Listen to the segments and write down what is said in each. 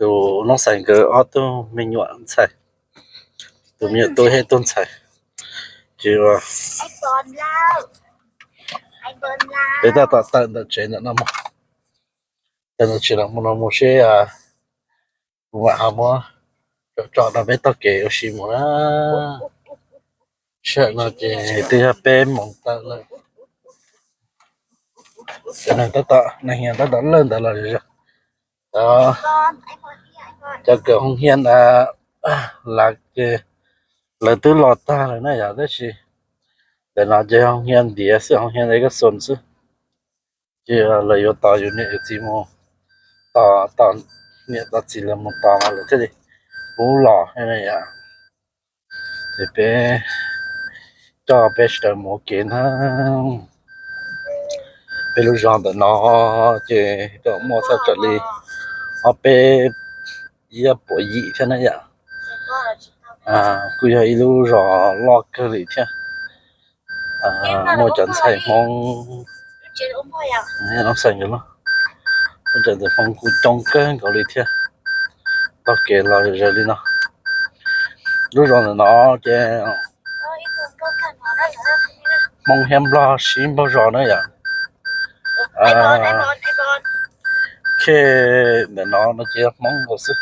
Tus Noob Xais nkawd ob tug me nyuam ntxhais, tus me nyuam tub thiab ib tug ntxhais, ces peb tab tom tawm ntawm tsev ntawm no mus, tawm ntawm tsev no mus no mus seb, kuv mam ho muab tso tso no peb taug kev ua si mus na. Sij hawm no ces twb yog peb moos tawm lawm. Cov neeg tab tom, neeg tab tom lawj ntawd los zog. Cov kawm hoo hia lav ces lawv twb los tag lawm na yom, tab sis ntawm no ces hoo hia ntiav xwb, hoo hia ntiav koj xon xwb. Ces lawv yuav tos yus niam yus txiv mus, tos tos niam tos txiv lawv mus tos mas lawv thiaj li pub los na yom. Ces peb coj peb sawv daws mus ua ke na. Peb lub zos ntawm no ces muaj thaj tsam li ob peb ib puas yim thiab na yom. Kuj yog ib lub zos loj kawg li thiab. Muaj cov ntxhais Hmoob, muaj cov ntxhais Hmoob kuj coob kawg nkaus li thiab. Taug kev los zom zaws li no. Lub zos ntawm no ces Hmoob thiab Nplog sib npaug zos na yom. Khej ntawm no no ces yog Hmoob nkaus xwb.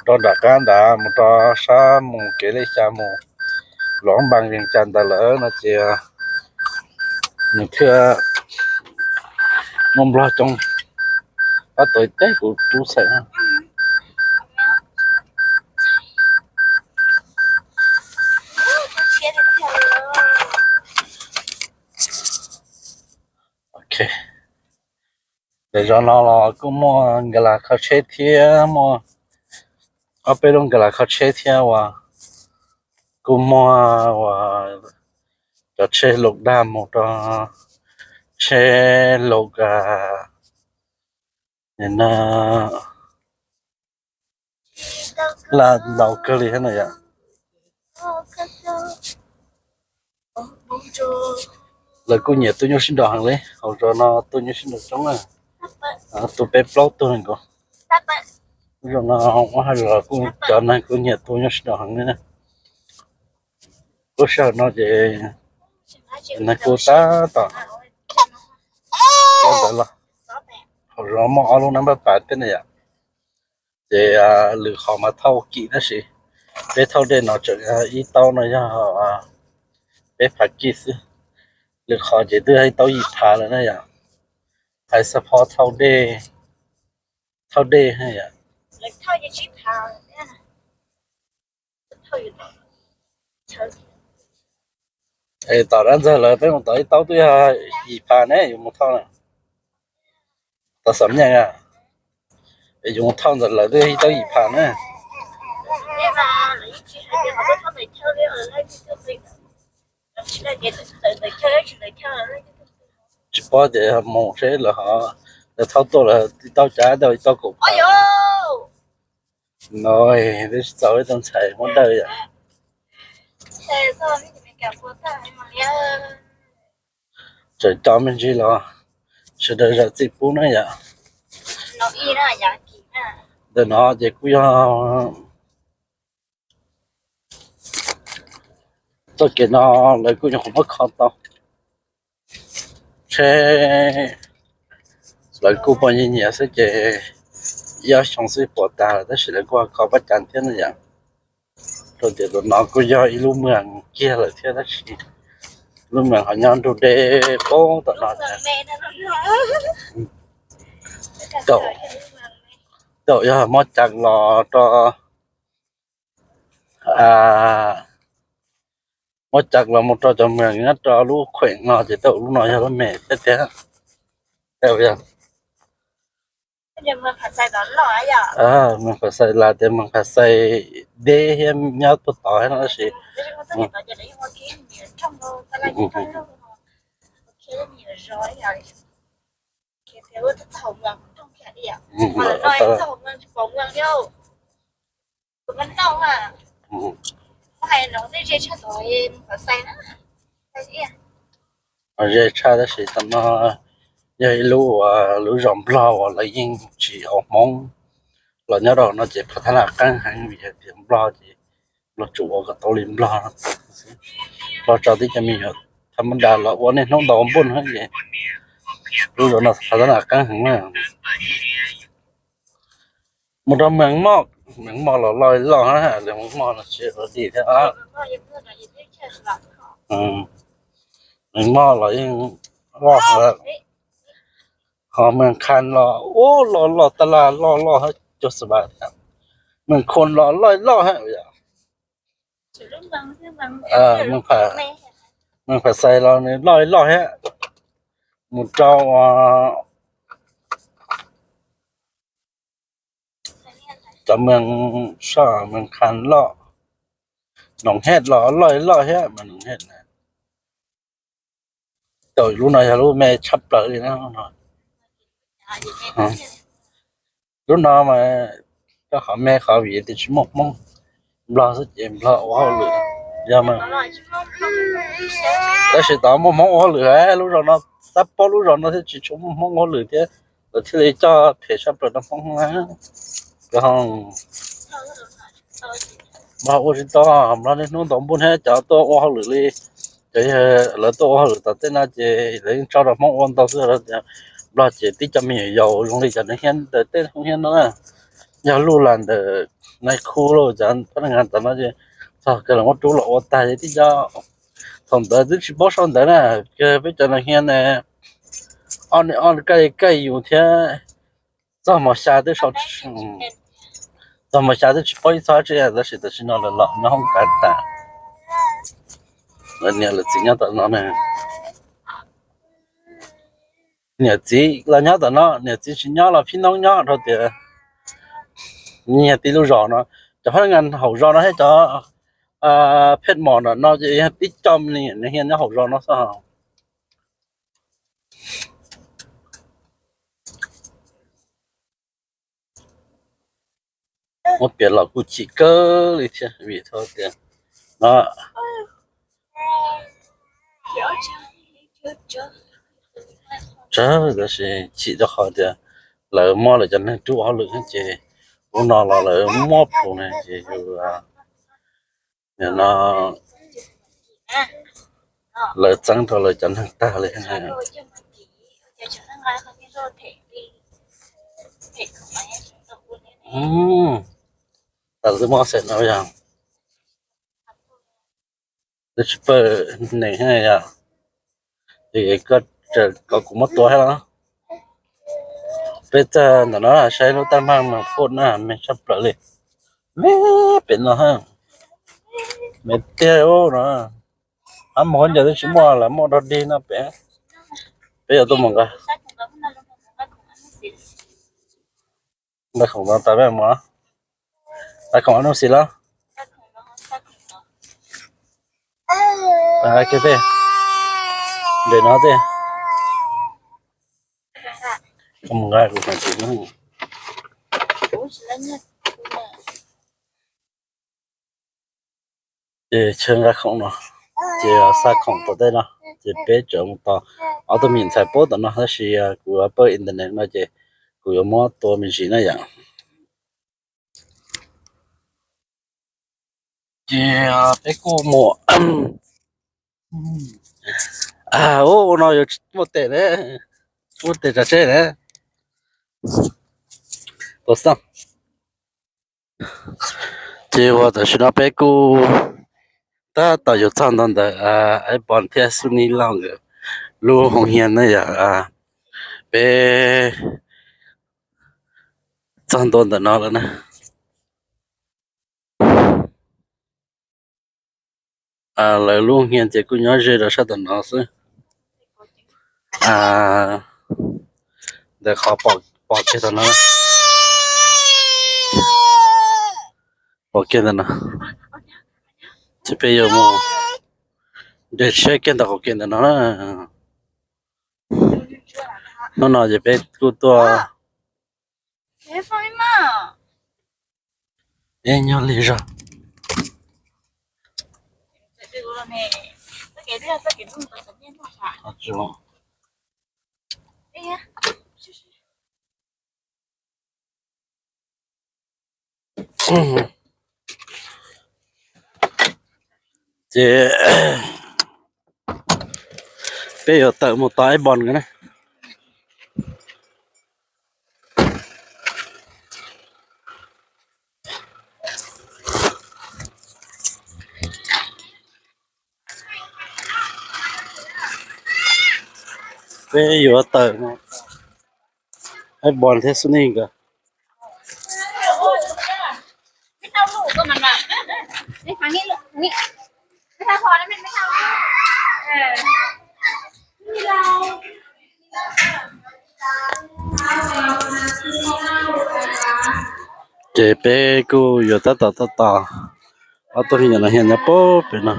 Rau nram qab nrad mus rau sab mus kev lej xya mus Luam Npas Vees Cas ntawd lawm no ces nws thiaj muaj Nplog coob. Pab tau teb kuv tub xaim. Ok, lawv zos no los kuj muaj nkag las kho tsheb thiab, muaj ob peb lub nkag las kho tsheb thiab uas kuj muaj uas cov tsheb laus dag mus rau tsheb laus ka laj ntau kawg li thiab na yom. Lawv kuj nyiam tua nyuj sib nraus heev li, hauv zos no tua nyuj sib nraus coob na. Tua peb plaub tug nkaus. Zos no ua hais los kuj cov neeg kuj nyiam tua nyuj sib nraus heev li na. Lub sij hawm no ces neeg kuj tab tom ntawd los, hauv zos muaj ob lub nab npab pas thiab na yom. Ces lwm qhov mas thauj kim tab sis peb thauj dej no tseem ib taub no yog peb phav kij xwb. Lwm qhov ces twb yog ib taub yim phav lawm na yom. Hais xab phob thauj dej, thauj dej yom. Es tom dab ntxawg lawv peb mus tom ib taub twb yog yim phav ne, yus mus thauj na. Tom xam nyeej, es yus mus thauj ntawm lawv twb yog ib taub yim phav na. Tsis paub tias mus seb lawv ho, lawv thauj tuaj lawv ib taub cav tau ib taub kaum phav. No twb tsis txaus ib tug ntxhais muab dawj yom. Tseem cov me ntsis los sawv daws zam txim pub na yom. Ntawm no ces kuj yog txoj kev no lawv kuj nyuam qhuav muab kho tau. Tsheb lawv kuj poj nyiag nyiam xwb ces ib ob xyoo xwb puas tag lawm tab sis lawv kuj ho kho pob cas thiab na yom. Rau tias tus no kuj yog ib lub moos kiag lawm thiab tab sis lub moos ho nyob nrug deb poob tom no. Tau yog muab cas los rau, muab cas los mus rau cov moos nyob rau lub khueem no ces tau lub no yog lub me thiab tiag. Moos Phas Xais los tias Moos Phas Xais deb thiab nyob puag tod no tab sis Ze tshaj tab sis tam no yog ib lub uas lub zos Nplog uas lawv yeej tsis haus Hmoob, los nyob rau no ces phav thab naj qeeb heev vim hais tias Nplog ces luag tsum ua kom tau li Nplog no. Nplog tso tib cov me nyuam thab mab das los ua niaj hnub ntaus npuj no ces lub zos no phav thab naj qeeb heev na. Mus rau Mees Moj, Mees Moj los loj loj, Mees Moj no tsis ua dog dig thiab. Mees Moj los yeej loj, ho Mees Khas los ua loj loj tas las loj loj cuag xav thiab. Mees Khas los loj loj thiab. Mees Phas Xais los nws loj loj thiab. Mus rau cov Mees Soj, Mees Khas loj, Noom Hej los loj loj thiab mas Noom Hej na. Tau lub no yog lub me tshaj plaws li na. Lub no mas rau qhov me qhov vim tias tsis muaj Hmoob, Nplog xwb ces Nplog ua hauj lwm yog mas. Tab sis tau muaj Hmoob ua hauj lwm, lub zos no xab pob lub zos no thiab tsis tshua muaj Hmoob ua hauj lwm thiab, lawv thiaj li coj phem tshaj plaws rau Hmoob na. Nplog ua tsis tau, Nplog niaj hnub ntaus npuj thiab cov tuaj ua hauj lwm li, cov lawv tuaj ua hauj lwm tom tej no ces lawv yeej tso rau Hmoob ua ntau xwb. Nplog ces tib co me nyuam yaus zoo li cov neeg hiab ntawm tej hoob hiab no na, yog luj lam ntawm nai khu los cov pab neeg tom no ces txog kawg los muab rub los ua tag ces tib co thaum ntawd twb tsis paub sau ntawv na, kawg peb cov neeg hiab ne, ob niag ob kaj kaj yus thiab. Txog mos xya twb sau, txog mos xya twb tsis paub ib txog tsi, tab sis tam sim no lawv los nyob hoob kav tas. Lawv niam lawv txiv nyob tom no na. Niam txiv los nyob tom no, niam txiv tsis nyob los phib noob nyob rau tias nyiag tib lub zos no. Cov phab neeg haum zos no thiab cov phej mom nram no ces yog tib co me nyuam neeg hiab nyob haum zos no xwb. Muab piav los kuj chim kawg li thiab vim thaum tias no tsawg tab sis chim rau qhov tias lawv muab lawv cov neeg rub ua hauj lwm ces lub no los lawv muab plhus ne ces yus no lawv txeeb rau lawv cov neeg tag li. Tas twb muab xeem no yog twb tsis pawj neeg yom. Ces koj kom kuv muab tua thiab los? Peb txog ntawm no saib lub taj maj mas phuj na me tshaj plaws li. Me pem no, me tiag no. Ab mus ncaws twb tsis muaj lawm, muaj dog dig no pem. Peb yuav tuaj mus nqa, nqa khoom no tas peb mus, nqa khoom ob nub xis los. Nqa kiag tej, nres no tej. Koj mus nqa kuv khoom tsis no. Ces chaw nqa khoom no, ces xa khoom tom tej no, ces peb tseem mus tos ob tug me ntxhais paub tom no, tab sis kuv yuav pawj internet no ces kuv yuav muab tua me ntsis na yom. Ces peb kuj mus, ua no yuav muaj tes ne, muaj tes tsav tsheb ne. Ua xoj. Ces uas tam sim no peb kuj tab tom yuav txog ntua ntawm Ais Pos thiab Xub Nij Lauj nkawd lub hoo hias na yom. Peb txog ntua ntawm no lawm na. Lawv lub hoo hias ces kuj nyob ze rau sab tom no xwb. Ntawm qhov pom kiag tom no, pom kiag ntawm no, ces peb yuav mus nres tsheb kiag ntawm qhov kiag ntawm no na. Hnub no ces peb kuj tuaj, nyob li zog. Ces peb yuav tawm mus tos Ib Bos nkawd na. Peb yuav tawm mus, Ib Bos thiab Xub Nij nkawd. Ces peb kuj yuav tab tom tab tom, ob tug me nyuam no nyob pem no.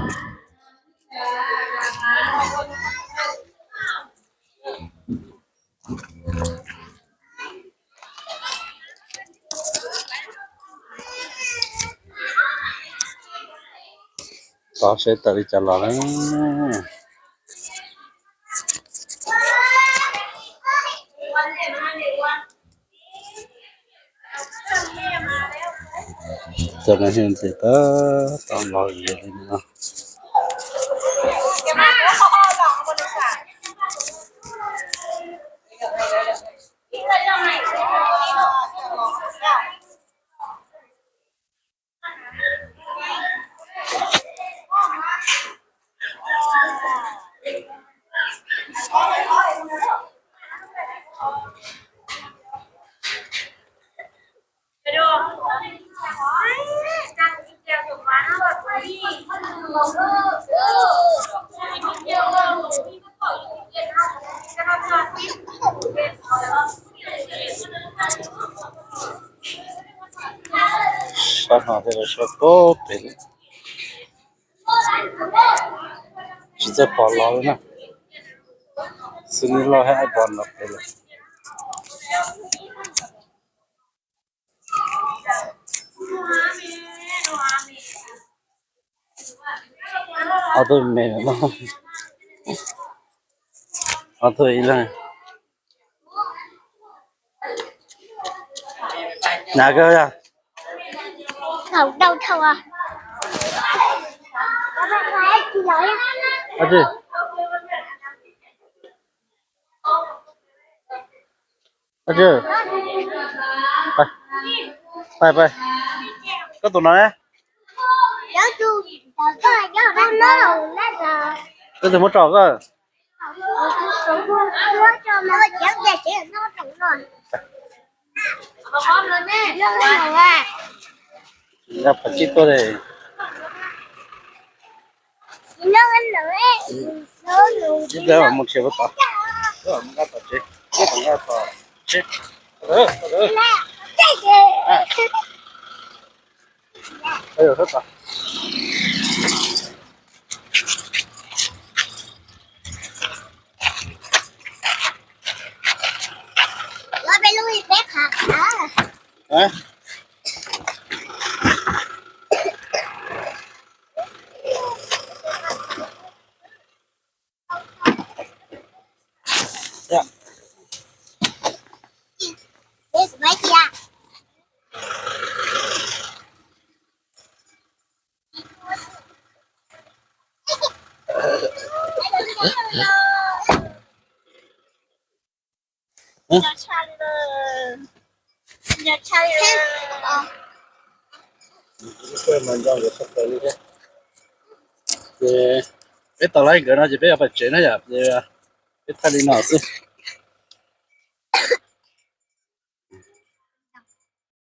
Tos seb tawm li cas los na. Cov no yog ntxim tab tom los li no. Sab no thiaj li sab pem, tsis txawj pom los li na. Xub Nij Lauj thiab Ib Bos los pem lawm. Ob tug me no, ob tug ib leeg. Nav kawg yog? Pais, pais, koj tus no ne? Koj tus muab tso koj. Nqa phav tsib tuaj li. Ib pliag mam mus tsev puas tod. Mus nqa tom tsev, nqa tom tsev. Ces peb tau laib nkawd no ces peb yuav pais tsev na yom, peb thaij li no xwb.